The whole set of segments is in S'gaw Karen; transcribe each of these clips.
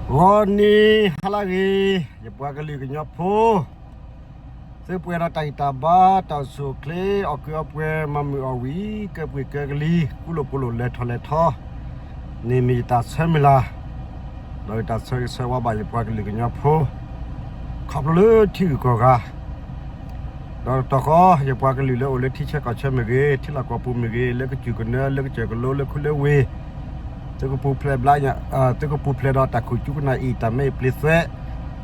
ဂီၤနံၤဟါလၢအဂ့ၤ, ယပှၤကလုာ်ကညီဖိ သုပှဲၤဒီးတၢ်ဂံၢ်တၢ်ဘါ တၢ်အိၣ်ဆူၣ်အိၣ်ချ့ အီၣ်ကုးအီပှဲၤ မၤမုာ်အီၣ်ဝံၤ ကဲပှ့ၤကဲကလံၤ ကူလိာ်ပူၤလိာ် လဲၤထီၣ်လဲၤထီ န့ၣ်မ့ၢ်ယတၢ်ဆၢမုၢ်လၢ် ဒီးယတၢ်ဆၢဂ့ၤဆၢဝါဘၣ်ယပှၤကလုာ်ကညီဖိ ခီဖျိလၢထံဂုၤကီၢ်ဂၤ ဒီးတကီၢ် ယပှၤကလုာ်လၢအိၣ်လၢထံဆၢကီၢ်ဆၢမ့ၢ်ဂ့ၤ, ထံလီၢ်ကီၢ်ပူၤမ့ၢ်ဂ့ၤ, လၢကစၢၢ်ကနၢ လၢကစၢၢ်ကလိ လၢခူလၢဝ့ၢ်, သုကပူၤဖျဲးဘျါ, သုကပူၤဖျဲးဒီးတၢ်ခိၣ်ကၠူကနၣ်အံၤ တၢ်မ့ၢ်အံၤပျ့သွဲ,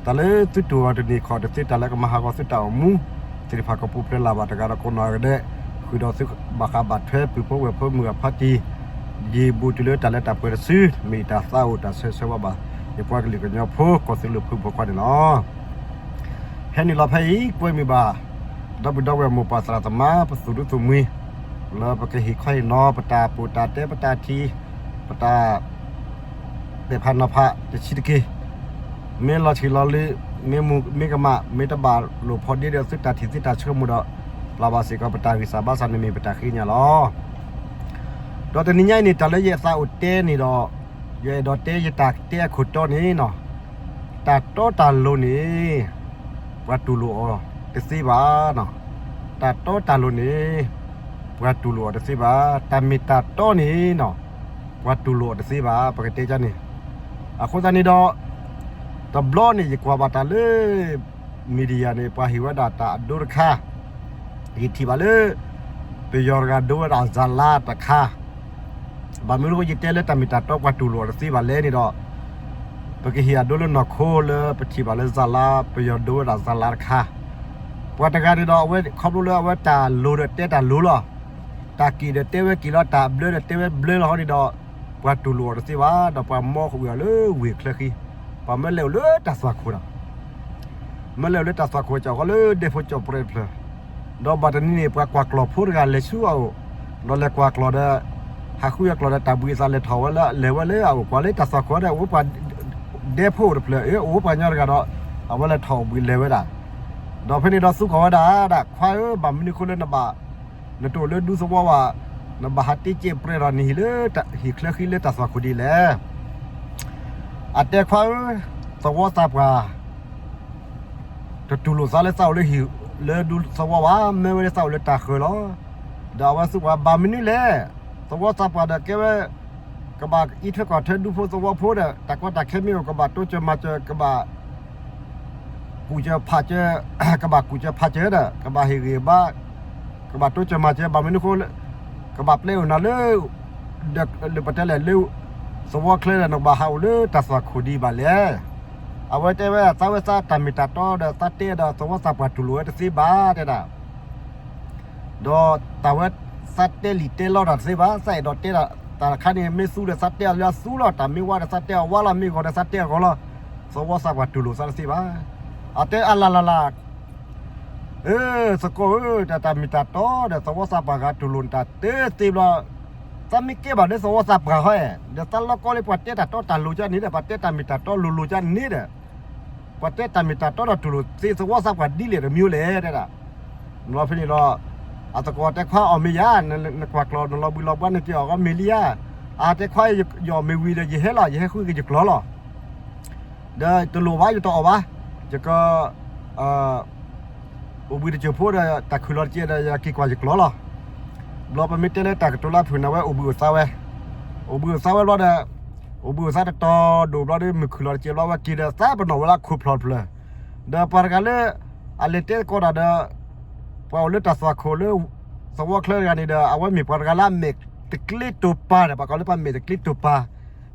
တၢ်လၢသုတူၢ်အီၤတန့ၢ်ခီၣ်တသ့ တၢ်လၢကမၤဟးဂီၤသုတၢ်အိၣ်မူ သ့ၣ်တဖၣ်ကပူၤဖျဲးလၢ်ဘၣ်တဂၤဒီးကိးနီၢ်ဂၤဒဲး, ဃုာ်ဒီးသုဘၣ်ဃးဘၣ်ထွဲပုၢ်ဖိဝဲၢ်ဖိမုၢ်ဂၢ်ဖါတံၢ် ယံာ်ဘူးတုၤလၢတၢ်လၢတၢ်ပှဲၤတစု မ့ၢ်ယတၢ်သးအိၣ်တၢ်ဆၢဂ့ၤဆၢဝါဘၣ် ယပှၤကလုာ်ကညီဖိ ကီၢ်သူလ့ၤဖိမုၣ်ဖိခွါန့ၣ်လီၤ. ဟဲနုာ်လီၤဖဲအံၤ ကွဲမုာ်ဘၣ် ဒီပုၢ်ဒီဝဲၢ်မိၢ်ပၢ်သရၣ်သမါ ပသူၣ်ဒူသူၣ်မှံၤ လၢပကဟ့ၣ်ခီဟ့ၣ်နီၤ ပတၢ်ပူၣ်တၢ်တဲ ပတၢ်ထံၣ် ပတၢ် ပဲာ်ဖးနီၤဖးတဆံးတက့ၢ်. မ့ၢ်လီၤဆံးလီၤလၢ မ့ၢ်မူမ့ၢ်ကမၣ် မ့ၢ်တဘၣ်လိာ်ဖိးဒ့ဒီးသုတၢ်ထံၣ်သုတၢ်ဆိကမိၣ်ဒီး ပျၢ်ဘၣ်စ့ၢ်ကီးပတၢ်ဂံၢ်စၢ်ဘါစၢ်န့ၣ်မ့ၢ်ပတၢ်ဃ့ကညးလီၤ. ဒီးတနံၤညါအံၤန့ၣ် တၢ်လၢယသးအိၣ်တဲန့ၣ်ဒီး ယအဲၣ်ဒိးတဲယတၢ်တဲအခိၣ်တီန့ၣ်နီၤ, တၢ်တီတၢ်လိၤန့ၣ် ပှၤတူၢ်လိာ်အီၤတသ့ဘၣ်. တၢ်တီတၢ်လိၤန့ၣ် ပှၤတူၢ်လိာ်အီၤတသ့ဘၣ်. တၢ်မ့ၢ်တၢ်တီန့ၣ်နီၤ ပှၤတူၢ်လိာ်အီၤတသ့ဘၣ် ပကတဲကန့ၣ်. အဃိသတးန့ၣ်ဒီး တဘျီန့ၣ် ယကွၢ်ဘၣ်တၢ်လၢ media န့ၣ် ပှၤဟ့ၣ်ဝဲဒၣ်တၢ်အဒိတခါ, ယထံၣ်ဘၣ်လၢ ပယီၤတဂၤဒိဝဲဒၣ်ဇာတ်လမ်းတခါ ဘၣ်မနုၤအဃိယတဲလၢတၢ်မ့ၢ်တၢ်တီပှၤတူၢ်လိာ်အီၤတသ့ဘၣ်လဲၣ်န့ၣ်ဒီး ပကဟ့ၣ်အဒိလၢနီၢ်ခိလၢပထံၣ်ဘၣ်လၢဇာတ်လမ်း ပယီၤဒိဝဲဒၣ်ဇာတ်လမ်းတခါ, ပှၤတဂၤန့ၣ်ဒီး အဝဲခီဖျိလၢအဝဲတၢ်လိၤဒီးတဲတၢ်လိၤလီၤ, တၢ်က့ၣ်ဒီးတဲဝဲက့ၣ်လီၤ, တၢ်ဘျၢဒီးတဲဝဲဘျၢလီၤဟီန့ၣ်ဒီး ပှၤတူၢ်လိာ်အီၤတသ့ဘၣ် ဒီးပှၤမီကွံာ်အီၤလၢဝ့ၢ်ချၢဃံ, ပှၤမၢလဲၤအိၣ်လၢတၢ်သွၣ်ခိၣ်ဒီး မၢလဲၤအိၣ်လၢတၢ်သွၣ်ခိၣ်ကၠီၣ်ဃီလၢဒဲဖိကၠီၣ်ပြဲးတဖျၢၣ်, ဒီးဘၣ်တနံၤန့ၣ် ပှၤကွၢ်ကျီၢ်ဖိတဂၤလဲၤဆူအအိၣ်, ဒီးလဲၤကွၢ်ကျီၢ်ဒီး ဟးဃုအကျီၢ်ဒီးတၢ်ဘှံးအသးလဲၤထီၣ်ဝဲလၢ လဲၤဝဲလၢအအိၣ်ကွၢ်လၢတၢ်သွၣ်ခိၣ်ဒီး အိၣ်ပှၤဒဲဖိတဖျၢၣ် အအိၣ်ပှၤညီတဂၤဒီး အဝဲလဲၤထီၣ်အိၣ်ဘှံးလဲၤဝဲဒၣ်, ဒီးဖဲန့ၣ်ဒီးသူၣ်ကီၢ်ဝဲဒၣ် ခွါဧၢ ဘၣ်မနုၤအဃိလၢနဘၣ် နတအိၣ်လၢဒူသဝီဘၣ်, နဘၣ်ဟးတ့ကဲးပြဲးဒီးနဟံၣ်လၢ ဟံၣ်ချၢဃံလၢတၢ်သွၣ်ခိၣ်ဒ်လဲၣ် အတဲခွါဧၢ, သဝီသးပှၢ် တတူၢ်လိာ်သးလၢသးအိၣ်လၢဟံၣ်လၢဒူသဝီဘၣ်, မၢဝဲလၢသးအိၣ်လၢတၢ်ဃၢၤလီၤ. ဒီးအဝဲသူၣ်ကီၢ်ဘၣ်မနုၤလဲၣ်, သဝီသးပှၢ်ဒီးကဲဝဲ ကဘၣ်အံးထွဲကွၢ်ထွဲဒူဖိသဝီဖိဒီး တၢ်ကီတၢ်ခဲမ့ၢ်အိၣ် ကဘၣ်တိစၢၤမၤစၢၤ ကဘၣ် ကူၣ်စၢၤဖးစၢၤ, ကဘၣ်ကူၣ်စၢၤဖးစၢၤဒီး ကဘၣ်ဟ့ၣ်ဂံၢ်ဘါ, ကဘၣ်တိစၢၤမၤစၢၤ ဘၣ်မနုၤအဃိ ကဘၣ်ပျဲအိၣ်နၤလၢ လၢပတဲလဲၣ်လၢ သဝီချၢဒီးနကဘၣ်ဟးအိၣ်လၢတၢ်သွၣ်ခိၣ်ဒံးဘၣ်လဲၣ်. အဝဲတဲဝဲသးဝဲသးတၢ်မ့ၢ်တၢ်တီဒီးသးတဲဒီးသဝီသးပှၢ်တူၢ်လိာ်ဝဲတသ့ဘၣ်တဲဒၣ် ဒီးတၢ်ဝဲသးတဲလံာ်တဲလီတၢ်တသ့ဘၣ်, သးအဲၣ်ဒိးတဲတၢ်တခါန့ၣ် မ့ၢ်သူဒီးသးတဲအီၤလၢအသူလီၤ, တၢ်မ့ၢ်ဝါဒီးသးတဲအီၤဝါလီၤ, မ့ၢ်ဂီၤဒီးသးတဲအီၤဂီၤလီၤ, သဝီသးပှၢ်တူၢ်လိာ်သးတသ့ဘၣ်. အတဲအလၢ်လၢ်လၢ် အၢ သကိးဧၢ, တၢ်တၢ်မ့ၢ်တၢ်တီဒီးသဝီသးပှၢ်ဂၤတူၢ်လိာ်နတၢ်တသ့ဘၣ်, သးမ့ၢ်ကဲဘၣ်လၢသဝီသးပှၢ်ဟီ, ဒီးသးလီကီလၢပှၤတဲတၢ်တီတၢ်လိၤကန့ၣ်ဒီး ပှၤတဲတၢ်မ့ၢ်တၢ်တီလိၤလိၤကန့ၣ်ဒီး ပှၤတဲတၢ်မ့ၢ်တၢ်တီဒီးတူၢ်လိာ်သ့သဝီသးပှၢ်ဒ်လဲၣ်တမံၤလဲၣ်တဲဒၣ်. နလီၤဖဲန့ၣ်ဒီး အသကိးတဲခွါအီၣ်မ့ၢ်ယၤ, နကွၢ်ကျီၢ်နလီၤဘှံးလီၤဘှါန့ၣ် က့ၤအီၣ်ဂီၢ်မ့ၢ်လံဧါ. အတဲခွါ ယအီၣ်မ့ၢ်ဝံၤဒီး ယဟဲလီၤ, ယဟဲဃုက့ၤယကျီၢ်လီၤ. ဒီးတလိၣ်ဘၣ် ယတအီၣ်ဘၣ်, ယက အိၣ်ဘှံးတစၢၤဖိဒီး တၢ်ခုၣ်လီၤတကဲးဒီး ယက့ၤကွၢ်ယကျီၢ်လီၤ. ဘျီပမ့ၢ်တဲလၢတၢ်ကတိၤလၢအဖုၣ်န့ၣ် အဝဲအိၣ်ဘှံးအိၣ်သါဝဲ, အိၣ်ဘှံးအိၣ်သါဝဲဘျီဒီး အိၣ်ဘှံးအိၣ်သါတတီၤဒိၣ်ဘျီဒီး မုၢ်ခုၣ်လီၤတကဲးဘျီ အဝဲက့ၤဒီးသးပနီၣ်ဝဲလၢခိၣ်ဖျီၣ်တဖျၢၣ်, ဒီးပှၤတဂၤလၢ အလဲၤတဲသကိးတၢ်ဒီး ပှၤအိၣ်လၢတၢ်သွၣ်ခိၣ်လၢ သဝီချၢတဂၤန့ၣ်ဒီး အဝဲမ့ၢ်ပှၤတဂၤလၢအမဲာ်တကျ့တိာ်ပၤဒီး ပှၤကိးလၢပှၤမဲာ်တကျ့တိာ်ပၤ,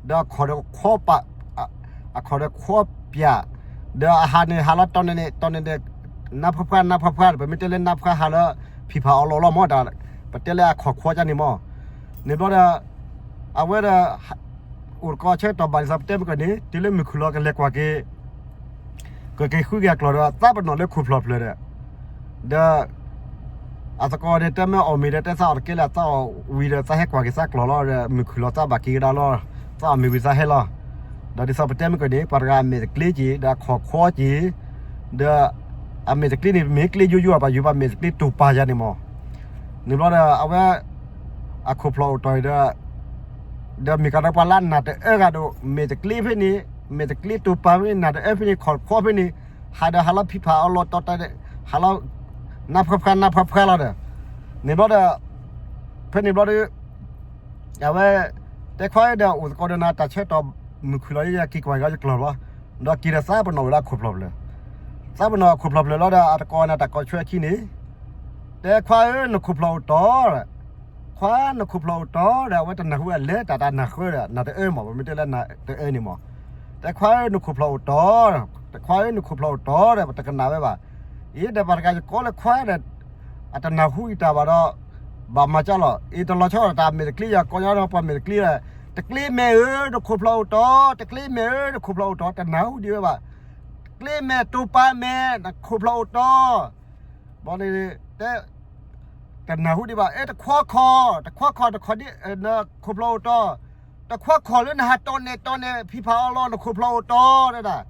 ဒီးအခီၣ်ဒီးခွီပၢ် အခီၣ်ဒီးခွီပၠး, ဒီးအဟးန့ၣ်ဟးလီၤတီၢ်န့ၣ်န့ၣ် တီၢ်န့ၣ်န့ၣ် နါဖှါဖှါ နါဖှါဖှါဒီး ပမ့ၢ်တဲလၢနါဖှါဟးလၢ ဖံးဖးအီလီၤလီၤမၢ်ဒီး ပတဲလၢအခီၣ်ခွီကန့ၣ်မၢ်, န့ၣ်ဘျီဒီး အဝဲဒီး အိၣ်တကီၢ်ဆၢကတီၢ်ဘၣ်ဒ်သိးပတဲမ့ၢ်ကီၢ်န့ၣ် တုၤလၢမုၢ်ခုၣ်လီၤကလဲၤကွၢ်က့ၤ ကက့ၤဃုက့ၤအကျီၢ်ဒီး သးပနီၣ်လၢခိၣ်ဖျီၣ်တဖျၢၣ်ဒီး ဒီး အသကိးန့ၣ် တဲမ့ၢ်အီၣ်မ့ၢ်ဒီး တဲသးအီၣ်တကဲလၢ သးအီၣ်ဝံၤဒီး သးဟဲကွၢ်က့ၤသးကျီၢ်လီၤဒီး မုၢ်ခုၣ်လီၤသးဘၣ်က့ၤကဒါလီၤ, သးအီၣ်မ့ၢ်ဝံၤသးဟဲလီၤ, ဒီးဒ်သိးပတဲမ့ၢ်ကီၢ်န့ၣ် ပှၤတဂၤအမဲာ်တကျ့က့ၤ ဒီးအခီၣ်ခွီက့ၤ, ဒီး အမဲာ်တကျ့န့ၣ် မ့ၢ်ကျ့ယိယိဘၣ် ယိဘၣ်မဲာ်တကျ့တိာ်ပၤယၤန့ၣ်မၢ်, န့ၣ်ဘျီဒီး အဝဲ အခိၣ်ဖျီၣ်အိၣ်တီၢ်အံၤဒီး ဒီးမ့ၢ်ကဒီးပှၤလၢအနာ်တအၢဂၤဒီး မဲာ်တကျ့ဖဲန့ၣ် မဲာ်တကျ့တိာ်ပာ်ဖဲန့ၣ် နးတအၢဖဲန့ၣ် ခီၣ်တခီဖဲန့ၣ် ဟးဒီးဟးလီၤဖံးဖးအီလီၤတီတီ ဟးလီၤ နးဖှဲဖှဲနးဖှဲဖှဲလီၤဒီး န့ၣ်ဘျီဒီး ဖဲန့ၣ်ဘျီဒီး အဝဲ တဲခွါဧၢဒီး အိၣ်သကိးဒီးနၤ တၢ်ဆၢကတီၢ်မုၢ်ခုၣ်လီၤ ယက့ၤကွၢ်က့ၤယကျီၢ်လီၤ. ဒီးက့ၤဒီးသးပ့ၤနီၣ်ဝဲဒၣ်ခိၣ်ဖျီၣ်ဖျၢၣ်, သးပ့ၤနီၣ်ခိၣ်ဖျီၣ်ဖျၢၣ်လီၤဒီး အတကိးနၤတၢ်ကိးဆၢခံန့ၣ် တဲခွါဧၢ နခိၣ်ဖျီၣ်အိၣ်တီၤ, ခွါနခိၣ်ဖျီၣ်အိၣ်တီၤဒီး အဝဲတနၢ်ဟူအလဲၤတၢ်တၢ်နၢ်ဃၢဒီး နးတအၢမး ပမ့ၢ်တဲလၢနးတအၢန့ၣ်မး, တဲခွါဧၢ နခိၣ်ဖျီၣ်အိၣ်တီၤ, ခွါဧၢ နခိၣ်ဖျီၣ်အိၣ်တီၤဒီး ပတကနၣ်ဝဲဘၣ်. အံၤဒီးပှၤတဂၤယကိးလၢခွါဒီး အတနၢ်ဟူအံၤတၢ်ဘၣ်ဒီး ဘၣ်မၤကၢ်လီၤ. အံၤတလီၤဆီဒီးတၢ်မဲာ်တကျ့ ယကိးညါဒီးပှၤမဲာ်တကျ့ဒီး တကျ့မဲာ်ဧၢ နခိၣ်ဖျီၣ်အိၣ်တီၤ, တကျ့မဲာ်ဧၢ နခိၣ်ဖျီၣ်အိၣ်တီၤ တနၢ်ဟူဒံးဝဲဘၣ်. တကျ့မဲာ်တိာ်ပာ်မဲာ် နခိၣ်ဖျီၣ်အိၣ်တီၤ ဘီန့ၣ် တဲ တနၢ်ဟူဒံးဘၣ် အဲ တခွါခီၣ် တခွါခီၣ်တခီၣ်ဒ် နခိၣ်ဖျီၣ်အိၣ်တီၤ, တခွါခီၣ်လၢနဟးတီၢ်နဲၣ်တီၢ်နဲၣ် ဖံးဖးအီလီၤ နခိၣ်ဖျီၣ်အိၣ်တီၤ တဲဒၣ်. ဒီး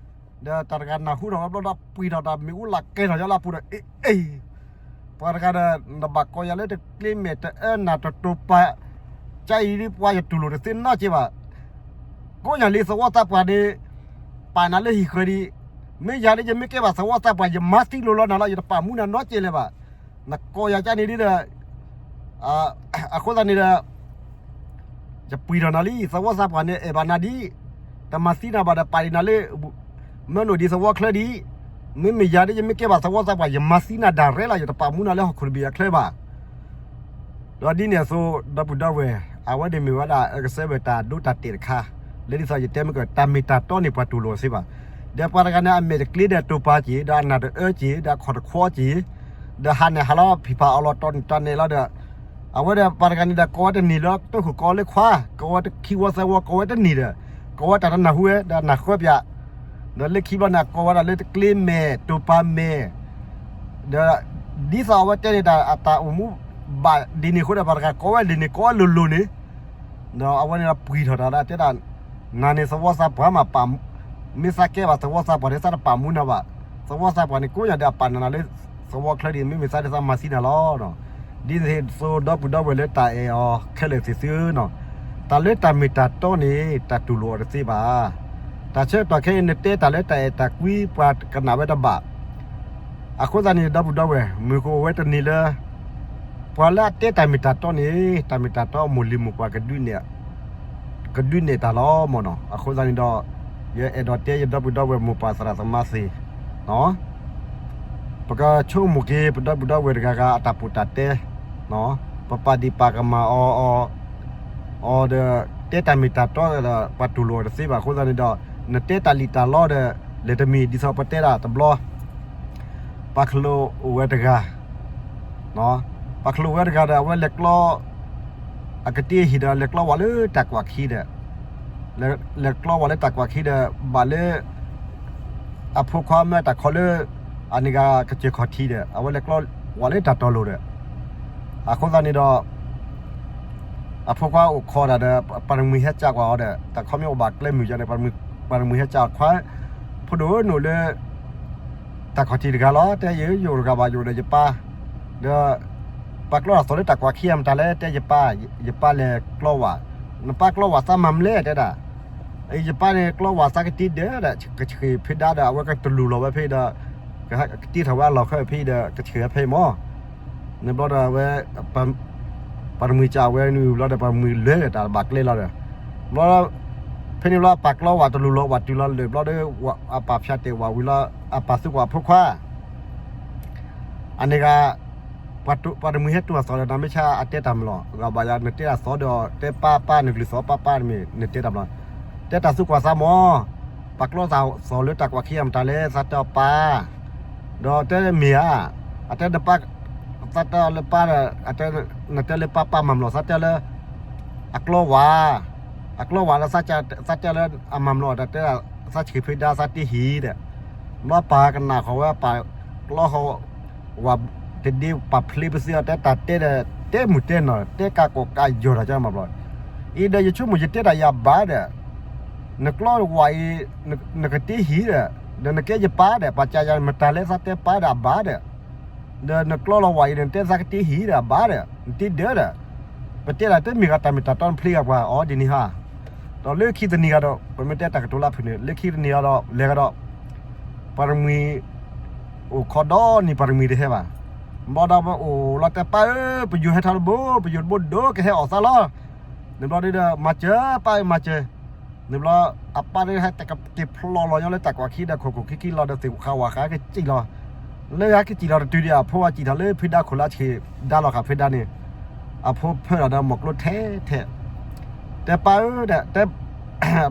တၢ်တဂၤနၢ်ဟူထီၣ်ဝဲဘျီဒီး ပှံၢ်ထီၣ်တၢ်မ့ၣ်အူလၢကဲထီၣ်ယါလၢအပူၤဒီး အ့ အ့ ပှၤတဂၤဒီး နဘၣ်ကိးယၤလၢတကျ့မဲာ်တအၢနးတတိာ်ပာ် ကါအံၤဒ်ပှၤယတူၢ်လိာ်တသ့နီတစဲးဘၣ်. ကိးညါလံသဝီသးပှၢ်န့ၣ် ပာ်နၤလၢဟံၣ်ဃၢၤဒံး, မ့ၢ်ယၤဒ်ယမ့ၢ်ကဲဘၣ်သဝီသးပှၢ် ယမၤသံလိၤလီၤနၤလီၤ ယတပာ်မူနၤနီတစဲးလၢၤဘၣ်. နကိးယၤကါန့ၣ်ဒ်ဒီး အဃိသတးန့ၣ်ဒီး ယပှံၢ်ထီၣ်နၤလံ သဝီသးပှၢ်န့ၣ် အဲၣ်ဘၣ်နၤဒ် တမၤသံနၤဘၣ်ဒီး ပာ်ဒံးနၤလၢ မၢနိၣ်ဒံးသဝီချၢဒံး, မ့မ့ၢ်ယၤဒ်ယမ့ၢ်ကဲဘၣ်သဝီသးပှၢ် ယမၤသံနၤဒၣ်ရဲလီၤ ယတပာ်မူနၤလၢဟီၣ်ခိၣ်တဘ့ၣ်အချၢဘၣ်. ဒီးဒ်န့ၣ်အသိး ဒီပုၢ်ဒီဝဲၢ် အဝဲန့ၣ်မ့ၢ်ဝဲဒၣ် အကစၢ်ဝဲတၢ်ဒိတၢ်တဲာ်တခါ လၢဒ်သိးယတဲမ့ၢ်က တၢ်မ့ၢ်တၢ်တီန့ၣ် ပှၤတူၢ်လိာ်သ့ဘၣ်. ဒီးပှၤတဂၤန့ၣ် အမဲာ်တကျ့ဒီးတိာ်ပာ်က့ၤ ဒီးအနၢ်တအၢက့ၤ ဒီးအခီၣ်တခွီက့ၤ ဒီးဟးန့ၣ်ဟးလီၤဖံးဖးအီလီၤတီၢ်န့ၣ်တီၢ်န့ၣ်လီၤဒီး အဝဲဒီးပှၤတဂၤန့ၣ်ဒီး ကိးဝဲတန့ၢ်လၢတၢ်ခိၣ်ကိးလၢခွါ ကိးဝဲတခံဝီသၢဝီ ကိးဝဲတန့ၢ်ဒီး ကိးဝဲတၢ်တနၢ်ဟူဝဲ ဒီးနၢ်ဃၢပၠး ဒီးလၢခံဘျီန့ၣ် အကိးဝဲဒၣ်လၢတကျ့မဲာ် တိာ်ပာ်မဲာ် ဒီး ဒ်သိးအဝဲတဲန့ၣ်တၢ် အတၢ်အိၣ်မူဘၣ်ဒ်န့ၣ်အဃိဒီး ပှၤတဂၤကိးဝဲဒ်န့ၣ် ကိးဝဲလိၤလိၤန့ၣ် ဒီးအဝဲန့ၣ်ဒီးပှံၢ်ထီၣ်တၢ်ဒီးတဲဒၣ် နၤန့ၣ်သဝီသးပှၢ်မး ပာ် မ့ၢ်သးကဲဘၣ်သဝီသးပှၢ်န့ၣ် သးတပာ်မူနၤဘၣ်. သဝီသးပှၢ်န့ၣ် ကိးညါဒီးအပာ်နၤလၢ သဝီချၢဒံး မ့မ့ၢ်သးဒ်သးမၤသံနၤလီၤ. ဒ်န့ၣ်အသိးဒီပုၢ်ဒီဝဲၢ်လၢတၢ်အဲၣ်အီၤခဲလၢာ်သ့ၣ်သုဧၢနီၤ, တၢ်လၢတၢ်မ့ၢ်တၢ်တီန့ၣ် တၢ်တူၢ်လိာ်အီၤတသ့ဘၣ်. တၢ်ဆၢကတီၢ်ခဲအံၤ နတဲတၢ်လၢတၢ်အဲၣ်တၢ်ကွံ ပှၤကနၣ်ဝဲတဘၣ်. အဃိသတးန့ၣ် ဒီပုၢ်ဒီဝဲၢ် မုၢ်ကအိၣ်ဝဲတန့ၢ်လၢ ပှၤလၢအတဲတၢ်မ့ၢ်တၢ်တီန့ၣ် တၢ်မ့ၢ်တၢ်တီအမိၢ်လံၤမိၢ်ပှၢ် ကဒုးနဲၣ်တၢ်လီၤမ့ၢ်နီၤ. အဃိသတးန့ၣ်ဒီး ယအဲၣ်ဒိးတဲယဒီပုၢ်ဒီဝဲၢ်မိၢ်ပၢ်သရၣ်သမါသ့ၣ် ပကဆိကမိၣ်က့ၤ ပဒီပုၢ်ဒီဝဲၢ်တဂၤဂၤအတၢ်ပူတၢ်တဲ, ပပာ်ဒံးပာ်ကမၣ်အီၤ အီၤဒီး တဲတၢ်မ့ၢ်တၢ်တီဒီး ပှၤတူၢ်လိာ်အီၤတသ့ဘၣ်. အဃိသတးန့ၣ်ဒီး နတဲတၢ်လံၣ်တၢ်လီဒီး လဲၤတမံၤဒ်သိးပတဲဒၣ်တဘျီ ပှၤခလိၣ်အိၣ်ဝဲတဂၤ ပှၤခလိၣ်ဝဲတဂၤဒီး အဝဲလဲၤကျီ အကတ့ဟံၣ်ဒီး လဲၤကျီဝဲလၢတၢ်ကွၢ်ခံဒီး လဲၤကျီဝဲလၢတၢ်ကွၢ်ခံဒီး ဘၣ်လၢ အဖိခွါမၢတၢ်ခီလၢ အန့ၣ်ဂၤကစၢၢ်ခီၣ်ထံးဒီး အဝဲလဲၤကျီဝဲလၢတၢ်တီၤလိၤဒီး အဃိသတးန့ၣ်ဒီး အဖိခွါအိၣ်ခိးတၢ်ဒီး ပှၤတမှံၤဟဲကၢ်ကွၢ်အီၤဒီး တၢ်ခီမ့ၢ်အိၣ်ဘၣ်ကျဲမုၢ်ယါန့ၣ် ပှၤတမှံၤဟဲကၢ်အီၤခွါ ဖိဒိၣ်ဧၢ နအိၣ်လၢ တၢ်ခီၣ်ထံးတဂၤလီၤ. တဲယဲ ယအိၣ်တဂၤဘၣ် ယအိၣ်ဒီးယပၢ် ဒီး ပှၤကျီတၢ်သီလၢတၢ်ကွၢ်ခံမတၤလဲၣ် တဲယပၢ်, ယပၢ်လဲၤကျီဝဲ, နပၢ်ကျီဝဲသးမၤမလဲၣ် တဲဒၣ်, ယပၢ်န့ၣ်ကျီဝဲသးကတ့ဒၢးဒီး ကဆှ့ၣ်ဖဲဒါဒီး အဝဲကတလူၤလီၤဝဲဖဲဒီး ကတ့ထီၣ်ဝဲအလီၢ်ဃၢဖဲဒီး ကဆှ့ၣ်ဝဲဖဲမၢ် န့ၣ်ဘျီဒီးအဝဲ ပှၤတမှံၤကၢ်ဝဲနုာ်ဘျီဒီး ပှၤတမှံၤလဲၤဒီးတၢ်ဘၣ်ကျဲလီၤဒီး ဘျီ ဖဲန့ၣ်ဘျီ အပၢ်ကျီဝဲတလူၤလီၤ ဝဲတုၤလီၤလၢာ်ဘျီဒီး အပၢ်ဖၠးတဲာ်ဝဲဝံၤလီၤ အပၢ်သံကွၢ်အဖိခွါ အန့ၣ်ဂၤ ပှၤတမှံၤဟဲတိၢ်အသီဒီး နမ့ၢ်ဆါအတဲတၢ်မၤလီၤ ဂၤဘၣ်ယၤ နတဲတၢ်သီဒီး တဲပၢ်ပၢ် နကလုၢ်သီပၢ်ပၢ်တမ့ၢ် နတဲတၢ်မၤလီၤ တဲတၢ်သံကွၢ်သးမၢ် ပှၤကျီတၢ်သီလၢတၢ်ကွၢ်ခံမတၤလဲၣ် သးတဲအီၤပၢ် ဒီးတဲမ့ၢ်ဧါ, အတဲနပၢ် သးတဲလၢပၢ်ဒီး အတဲ နတဲလၢပၢ်ပၢ်မၤမလီၤ သးတဲလၢ အကျီဝဲ, အကျီဝဲလၢ သးတဲလၢအမၤမလီၤဒီးတဲ သးဆှ့ၣ်ဖဲဒါသးတ့ဟံၣ်ဒီး ဘျီပၢ်ကနၣ်ဃီၤဝဲပၢ်ကျီဃီၤ ဝဲတဒ့ပာ်ဖျ့ပသ့အီၤ တဲတၢ်တဲဒီး တဲမုၢ်တဲနီၢ် တဲကၢ်ကိးကၢ်ယီၤတၢ်ကမၤဘျီ, အံၤဒီးယဆိကမိၣ်ယတဲတၢ်ယၤဘၣ်ဒီး နကျီဝဲအံၤ နကတ့ဟံၣ်ဒီး ဒီးနကဲယပၢ်ဒီး ပှၤကၢ်ယၤမတၤလဲၣ်သးတဲပၢ်ဒီးအဘၣ်ဒီး ဒီးနကျီလီၤဝဲအံၤဒီး နတဲသးကတ့ဟံၣ်ဒီးအဘၣ်ဒီး နတ့ဒၢးဒီး ပတဲဒၣ်တမ့ၢ်ဂၤတၢ်မ့ၢ်တၢ်တီနဖျ့ဂၤပှၤအီၤဒ်န့ၣ်ဟါ, ဒီးလၢခံတနံၤဂၤဒီး ပမ့ၢ်တဲတၢ်ကတိၤလၢဖုၣ်န့ၣ် လၢခံတနံၤဂၤဒီး လဲၤဂၤဒီး ပှၤတမှံၤ အိၣ်ခိးဒီနံၤ ပှၤတမှံၤတဟဲဘၣ်. ဘျီဒီး အိၣ်လီၤတဲပၢ်ဧၢ, ပယိၤဟဲထီၣ်တဘိ, ပယိၤတဘိဒိကဟဲအီၣ်သးလီၤ. န့ၣ်ဘျီဒီး မၤစၢၤပၢ်ဧၢ မၤစၢၤ. န့ၣ်ဘျီ အပၢ်ဒီးဟဲတက့ၤဖျိးလီၤညီလၢတၢ်ကွၢ်ခံဒီး ခိၣ်ခိၣ်ခံခံလီၤဒီး သ့ၣ်ဃးဝၤဃးကစံၣ်လီၤ. လၢဟဲကစံၣ်လီၤတတုၤဒီး အဖိအစံၣ်ထီၣ်လၢဖုဒါခိၣ်လၢဆ့ၣ်ဒါလီၤဃာ်ဖုဒါန့ၣ်, အဖိဖၢဒီး မီၢ်ကျိထဲထဲ တဲပၢ်ဧၢ, တဲ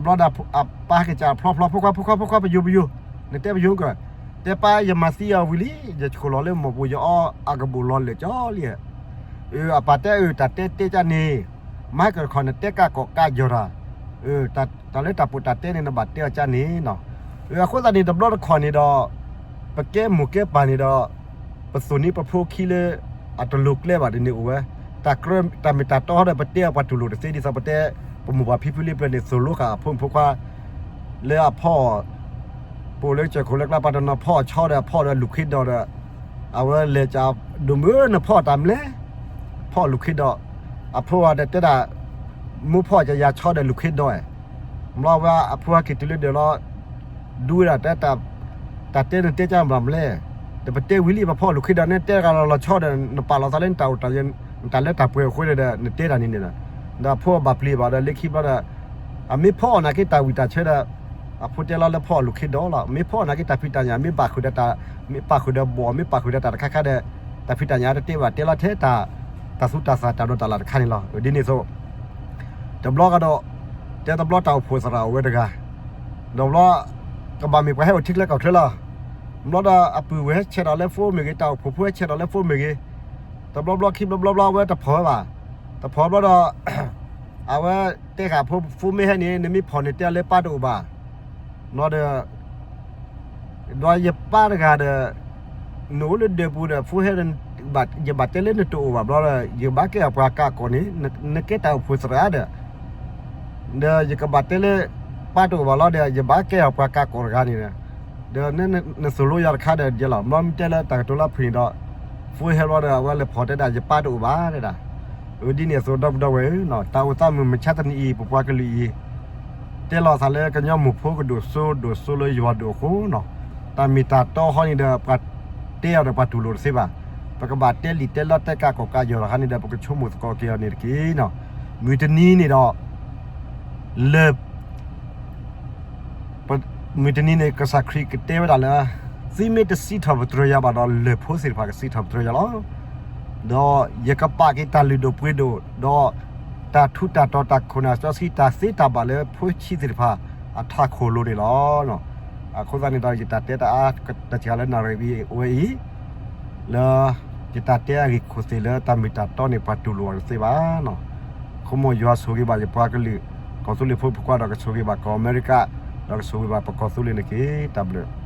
ဘျီဒီး အပၢ်ဟဲက့ၤစံၣ်ဖျီဖျီ, ဖိခွါ ဖိခွါ ဖိခွါ ပယိၤ ပယိၤ, နတဲပယိၤက, တဲပၢ် ယမၤသံအီၤဝံၤလံ, ယဆှိၣ်လီၤလၢမီၢ်ပူၤ ယအီအကဘိၣ်လီၤလၢာ်ကၠီလံ. အပၢ်တဲအၢ တၢ်တဲတဲကၢ်န့ၣ်, မၤကတခီ နတဲကၢ်ကီၢ်ကၢ်ယီၤတၢ်, တၢ်လၢတၢ်ပီးတၢ်တဲန့ၣ် နဘၣ်တဲအီၤကၢ်န့ၣ်နီၤ. အဃိသတးန့ၣ် တဘျီတခီၣ်န့ၣ်ဒီး ပကဲမိၢ်ကဲပၢ်န့ၣ်ဒီး ပသိၣ်န့ၢ်ပဖိခံလၢ အတလိၤကျဲဘၣ်ဒ်န့ၣ်အိၣ်ဝဲ, တၢ်မ့ၢ်တၢ်တီဒီး ပတဲအီၤပှၤတူၢ်လိာ်တသ့ ဒ်သိးပတဲ ပမိၢ်ပၢ်ဖံဖုလံပျၢၤန့ၣ် သိၣ်လိဃာ်အဖိမုၣ်ဖိခွါ လၢအဖီအီၣ် ပအိၣ်လၢကစၢၢ်ခိၣ်လၢကျါ ပှၤတနီၤဖီအီၣ်ဆီဒီး ဖီအီၣ်ဒီးလူၢ်ခ့ဒီးဒီး အဝဲလဲၤကး ဒိၣ်မုၢ်နဖီအီၣ်တၢ်မနုၤလဲၣ်, ဖီအီၣ်လူၢ်ခ့ဒီး, အဖိအီၤဒီးတဲဒၣ် မိၢ်ဖီအီၣ်ကယၤဆီဒီးလူၢ်ခ့ဒီး, ဘျီဝဲအဖိဟဲက့ၤတုၤလၢဒၢးလီၤ, ဒူဝဲဒၣ်တဲ တၢ်တဲနတဲကၢ်မနုၤလဲၣ်, ဒီးပတဲဝံၤလံ ပဖီအီၣ်လူၢ်ခ့ဒီး နတဲတဂၤလီၤလီၤဆီဒီး နပာ်လီၤသးလၢနတၢ်အိၣ်တၢ်ယဲၢ် နတၢ်လၢတၢ်ပှဲၤအဃိန့ၣ်ဒီး နတဲတၢ်န့ၣ်န့ၣ်, ဒီးအဖိဘၣ်ပျံၤဘၣ်ဒီး လၢခံဘျီဒီး အမ့ၢ်ဖီအီၣ်နာ်က့တၢ်ဝံၣ်တၢ်ဆၢဒီး အဖိတဲလီၤလၢဖီအီၣ်လူၢ်ခ့ဒီးလီၤ. မ့ၢ်ဖီအီၣ်နာ်က့တၢ်ဖံးတၢ်ညၣ် မ့ၢ်ဘၣ်ဃုာ်ဒီးတၢ်, မ့ၢ်ပာ်ဃုာ်ဒီးဘီၣ် မ့ၢ်ပာ်ဃုာ်ဒီးတၢ်တခါခါဒီး တၢ်ဖံးတၢ်ညၣ်တတဲဘၣ် တဲလီၤထဲတၢ်သူတၢ်သၣ်တၢ်ဒိးတၢ်လၢ်တခါန့ၣ်လီၤ. ဒ်န့ၣ်အသိး တဘျီကဒီး တဲတဘျီတၢ်အိၣ်ဖှိၣ်သရၣ်အိၣ်ဝဲတဂၤ, ဒီးဘျီ ကဘၣ်မ့ၢ်ပှၤဟဲအိၣ်ထံချၢကီၢ်ချၢလီၤ. ဘျီဒီးအပုၢ်ဝဲၢ်ဟဲဆဲးထီၣ်လၢဖိမ့ၢ်ဂ့ၤ တၢ်အိၣ်ဖှိၣ်ဖိဟဲဆဲးထီၣ်လၢဖိမ့ၢ်ဂ့ၤ, တဘျီဘျီခံဘျီဘျီဘျီ အဝဲတဖီၣ်ဝဲဘၣ်. တဖီၣ်ဘျီဒီး အဝဲတဲဃာ်ဖိ ဖိမ့ၢ်ဟဲန့ၣ် နမ့ၢ်ဖီၣ်န့ၣ် တဲအီၤလၢပၢ်တအိၣ်ဘၣ်. ဘျီဒီး ဒီးယပၢ်တဂၤဒီး နအိၣ်လၢဒၢးပူၤဒီး ဖိဟဲ ယဘၣ်တဲလၢနတအိၣ်ဘၣ်ဘျီဒီး ယဘၣ်ကဲအီၤပှၤကးကီၢ်န့ၣ် နကဲတၢ်အိၣ်ဖှိၣ်သရၣ်ဒီး ဒီးယကဘၣ်တဲလၢ ပၢ်တအိၣ်ဘၣ်လီၤဒီး ယဘၣ်ကဲအီၤပှၤကးကီၢ်တဂၤန့ၣ်ဒီး ဒီးနသိၣ်လိယၤတခါဒီးယဲလီၤ. ဘျီမ့ၢ်တဲလၢတၢ်ကတိၤလၢဖုၣ်န့ၣ်ဒီး ဖိဟဲဘျီဒီး အဝဲလဲၤဖီၣ်တဲဒၣ် ယပၢ်တအိၣ်ဘၣ်တဲဒၣ်. ဒ်န့ၣ်အသိး ဒီပုၢ်ဒီဝဲၢ်ဧၢ, တၢ်အိၣ်သးမုၢ်မဆါတနံၤအံၤ ပပှၤကလုာ်အံၤ တဲလီၤသးလၢကညီမိၢ်ဖိကဒိၣ်စိဒိၣ်စိလၢယွၤဒိၣ်အဃိနီၤ, တၢ်မ့ၢ်တၢ်တီဟီန့ၣ်ဒီး ပှၤတဲအီၤဒီးပှၤတူၢ်လိာ်တသ့ဘၣ်. ပကဘၣ်တဲလံာ်တဲလီတဲကး ကီၢ်ကးယီၤတခါန့ၣ်ဒီး ပကဆိကမိၣ်သကိးက့ၤအီၤန့ၣ်တက့ၢ်နီၤ. မုၢ်တနံၤန့ၣ်ဒီး လၢ မုၢ်တနံၤန့ၣ် ကစၢ်ခရံာ်ကတဲဝဲဒၣ်လၢ သုမ့ၢ်တစံးထီၣ်ပတြၢၤယၤဘၣ်ဒီး လၢၢ်ဖိသ့ၣ်တဖၣ်ကစံးထီၣ်ပတြၢၤယၤလီၤ. ဒီးယကပာ်က့ၤတၢ်လုၢ်ဒိၣ်ပှ့ၤဒိၣ်, ဒီးတၢ်ထူးတၢ်တီၤ တၢ်ခိၣ်နၢ်စီဆှံ တၢ်သ့တၢ်ဘၣ်လၢဖိဆံးသ့ၣ်တဖၣ် အထးခိၣ်လိၤန့ၣ်လီၤ. အဃိသတးန့ၣ်ဒီး ယတၢ်တဲတၢ်အါ တၢ်စှၤလၢနၣ်ရံၣ်ဝံၤဝဲအံၤ လၢ ယတၢ်တဲအဂ့ၢ်ခိၣ်သ့ၣ်လၢတၢ်မ့ၢ်တၢ်တီန့ၣ် ပှၤတူၢ်လိာ်အီၤတသ့ဘၣ်နီၤ. အဃိမ့ၢ်ယွၤဆိၣ်ဂ့ၤဘၣ်ယပှၤကလုာ် ကီၢ်သူလ့ၤဖိဖိခွါဒီး ကဆိၣ်ဂ့ၤဘၣ်ကီၢ်အမဲရကၤ ဒီးကဆိၣ်ဂ့ၤဘၣ်ပကီၢ်သူလ့ၤန့ၣ်တက့ၢ်. တၢ်ဘျုး